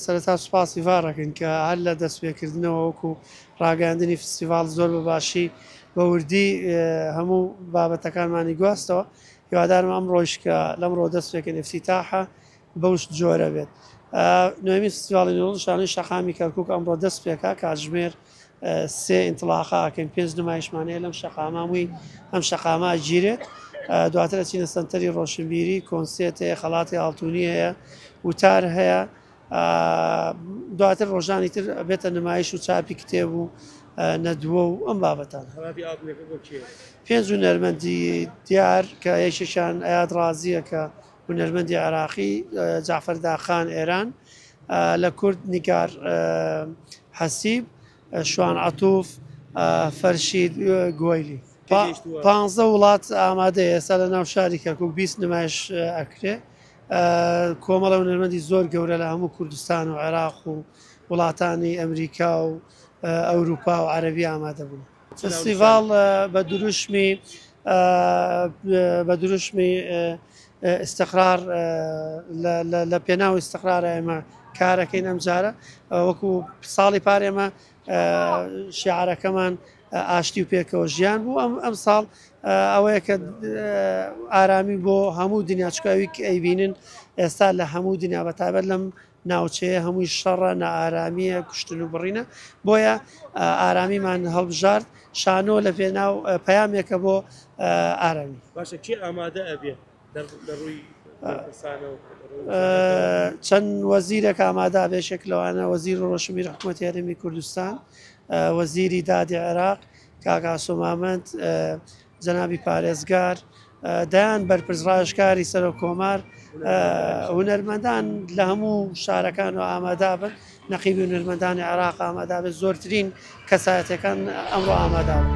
سەرەتا سوپاسی ڤار ئەکەین کە هەر لە دەستپێکردنەوە وەکو ڕاگەیاندنی فستیڤاڵ زۆر بە باشی بە وردی هەموو بابەتەکانمانی گواستەوە. هیوادارم ئەمڕۆیش کە لەمڕۆ دەست پێکەین ئیفتیتاحە بەو جۆرە بێت. نوێمین فستیڤاڵی نووڕ شانۆی شەقامی کەرکووک ئەمڕۆ دەست پێکا، کاتژمێر 3 ئینتڵاقە ئەکەین، 5 نمایشمان هەیە لەم شەقامە، هەمووی ئەم شەقامە ئەگیرێت. دواتر ئەچینە سەنتەری ڕۆشنبیری، کۆنسێرت هەیە، خەڵاتی ئاڵتونی هەیە، وتار هەیە. دواتر ڕۆژانی تر بێتە نمایش و چاپی کتێب و نەدووە و ئەم بابەتانە. خەڵاتی ئاڵتونەکە بۆ کێیە؟ 5 هونەرمەندی دیار کە یەکێکیان ئەیاد ڕازییە کە هونەرمەندی عێراقی، جەعفەر داخان ئێران، لە کورد نیگار حەسیب، شوان عەتوف، فەرشید گوەیلی. 15 وڵات ئامادەیە ئێستا لە ناو شاری کەرکوک 20 نمایش ئەکرێ. کۆمەڵە هونەرمەندی زۆر گەورە لە هەموو کوردستان و عێراق و وڵاتانی ئەمریکا و ئەوروپا و عەرەبی ئامادە بوون. فستیڤاڵ بە دروشمی بە دروشمی ئیستقرار لە پێناو ئیستقرارە ئێمە کارەکەین ئەمجارە. وەکو ساڵی پار ئێمە شیعارەکەمان ئاشتی و پێکەوە ژیان بوو، ئەم ئەم ساڵ ئەوەیە کە ئارامی بۆ هەموو دنیا، چونکە ئەوی کە ئەیبینن ئێستا لە هەموو دنیا بە تایبەت لەم ناوچەیە هەمووی شەڕە، نائارامیە، کوشتن و بڕینە، بۆیە ئارامیمان هەڵبژارد. شانۆ لە پێناو پەیامێکە بۆ ئارامی. باشە کێ ئامادە ئەبێ لە ڕووی بەرپرسانەوە؟ چەند وەزیرێک ئامادە بێ، یەکێک لەوانە وەزیر ڕۆشنبیر حکوومەتی هەرێمی کوردستان، وەزیری دادی عێراق کاک ئاسۆ مامەند، جەنابی پارێزگار، دەیان بەرپرس ڕاوێژکاری سەرۆک کۆمار، هونەرمەندان لە هەموو شارەکان و ئامادابن، نەقیبی هونەرمەندانی عێراق ئامادابێت، زۆرترین کەسایەتەکان ئەمڕۆ ئامادابن.